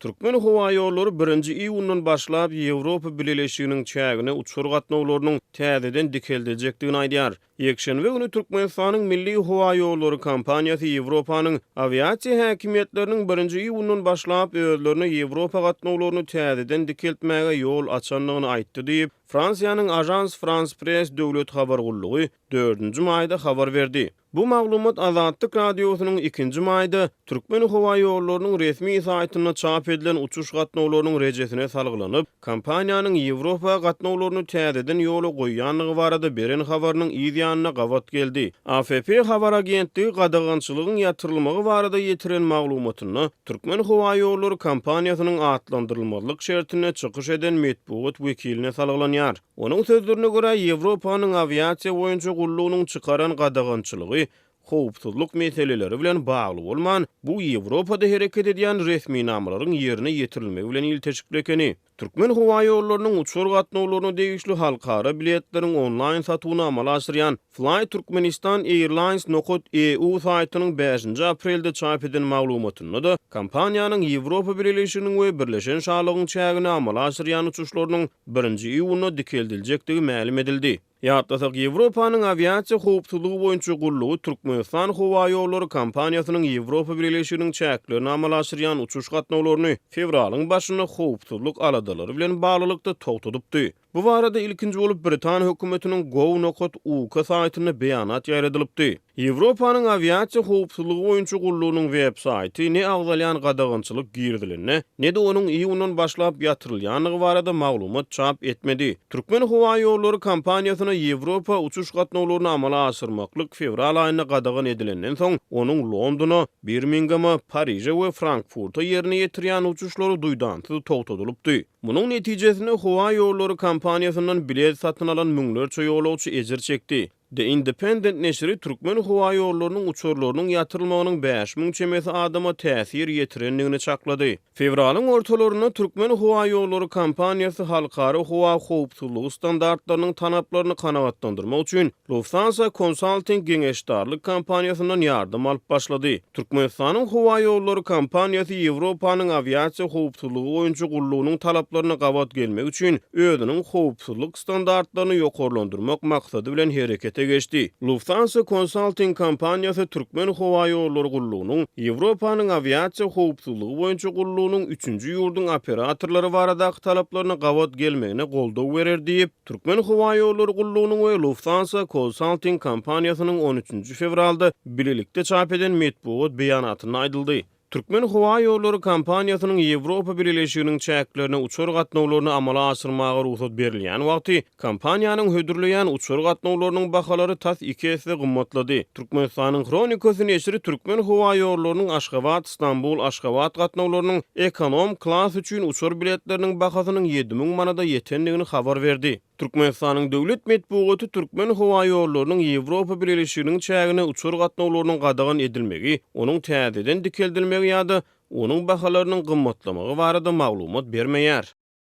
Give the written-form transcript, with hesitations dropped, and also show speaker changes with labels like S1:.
S1: Türkmenhowaýollary birinji iýundan başlap Ýewropa Bileleşiginiň çägine uçar gatnawlarynyň täzeden dikeldiljekdigini aýdýar. Ýekşenbe güni Türkmenistanyň Milli howaýollary kompaniýasy Ýewropanyň awiasiýa häkimiýetleriniň birinji iýundan başlap özlerine Ýewropa gatnawlaryny täzeden dikeltmäge ýol açandygyny aýtdy diýip, Fransiýanyň Agence France-Presse döwlet habar gullugy dördünji maýda habar berdi. Bu maglumat Azatlyk Radiosynyň ikinji maýda Türkmenhowaýollarynyň resmi saýtynda çap edilen uçuş gatnawlarynyň rejesine salgylanyp, kompaniýanyň Ýewropa gatnawlaryny täzeden ýola goýýandygy barada beren habarynyň yz ýanyna gabat geldi. AFP habar agentligi gadagançylygyň ýatyrylmagy barada ýetiren maglumatynda Türkmenhowaýollary kompaniýasynyň atlandyrylmazlyk şertinde çykyş eden metbugat wekiline salgylanýar. Onuň sözlerine görä, Ýewropanyň awiasiýa boýunça gullugynyň çykaran gadagançylygy howpsuzlyk meseleleri bilen bagly bolman, bu Ýewropada hereket edýän resminamalaryň ýerine ýetirilmegi bilen ilteşikli ekeni. Türkmenhowaýollarynyň uçar gatnawlaryna degişli halkara biletleriň onlaýn satuwyny amala aşyrýan Fly Turkmenistan Airlines nokat EU saýtynyň bäşinji aprelde çap eden maglumatynda-da, kompaniýanyň Ýewropa Bileleşiginiň we Birleşen Şalygyň çägine amala aşyrýan uçuşlarynyň birinji iýunda dikeldiljekdigi mälim edildi. Ýatlasak, Ýewropanyň awiasiýa howpsuzlygy boýunça gullugy Türkmenistan howaýollary kompaniýasynyň Ýewropa Bileleşiginiň çäklerine amala aşyrýan uçuş gatnawlaryny fewralyň başynda howpsuzlyk aladalary bilen baglylykda togtadypdy. Bu barada ilkinji bolup britan hökümetiniň gov nokat uk saýtynda beýanat ýaýradylypdy. Ýewropanyň awiasiýa howpsuzlygy boýunça gullugynyň web saýty ne agzalýan gadagançylyk girizilende, ne-de onuň iýundan başlap ýatyrylýandygy barada maglumat çap etmedi. Türkmenhowaýollary kompaniýasyna Ýewropa uçuş gatnawlaryny amala aşyrmaklyk fewral aýynda gadagan edilenden soň, onuň Londona, Birmingema, Pariže we Frankfurta ýerine ýetirýän uçuşlary duýdansyz togtadylypdy. Munuň netijesinde howa ýollary kompaniýasyndan bilet satyn alan müňlerçe ýolagçy ejir çekdi. The Independent neşiri Türkmenhowaýollarynyň uçarlarynyň ýatyrylmagynyň 5000 çemesi adama täsir ýetirendigini çaklady. Fewralyň ortalarynda Türkmenhowaýollary kompaniýasy halkara howa howpsuzlygy standartlarynyň talaplaryny kanagatlandyrmak üçin Lufthansa Consulting geňeşdarlyk kompaniýasyndan ýardam alyp başlady. Türkmenistanyň howaýollary kompaniýasy Ýewropanyň awiasiýa howpsuzlygy boýunça gullugynyň talaplaryna gabat gelmek üçin özüniň howpsuzlyk standartlaryny ýokarlandyrmak maksady bilen herekete geçdi. Lufthansa Consulting kompaniýasy Türkmenhowaýollary gullugynyň Ýewropanyň awiasiýa howpsuzlygy boýunça gullugynyň üçünji ýurduň operatorlary baradaky talaplaryna gabat gelmegine goldaw berer diýip, Türkmenhowaýollary gullugynyň we Lufthansa Consulting kompaniýasynyň on üçünji fewralda bilelikde çap eden metbugat beýanatynda aýdyldy. Türkmenhowaýollary kompaniýasynyň Ýewropa Bileleşiginiň çäklerine uçar gatnawlaryny amala aşyrmaga rugsat berilýän wagty, kompaniýanyň hödürleýän uçar gatnawlarynyň bahalary tas iki esse gymmatlady. Türkmenistanyň Hronikasy neşiri Türkmenhowaýollarynyň Aşgabat, Stambul, Aşgabat gatnawlarynyň ekonom klas üçin uçar biletleriniň bahasynyň 7000 manada ýetendigini habar berdi. Türkmenistanyň döwlet metbugaty Türkmenhowaýollarynyň Ýewropa Bileleşiginiň çägine uçar gatnawlarynyň gadagan edilmegi, onuň täzeden dikeldilmegi ýa-da onuň bahalarynyň gymmatlamagy barada maglumat bermeýär.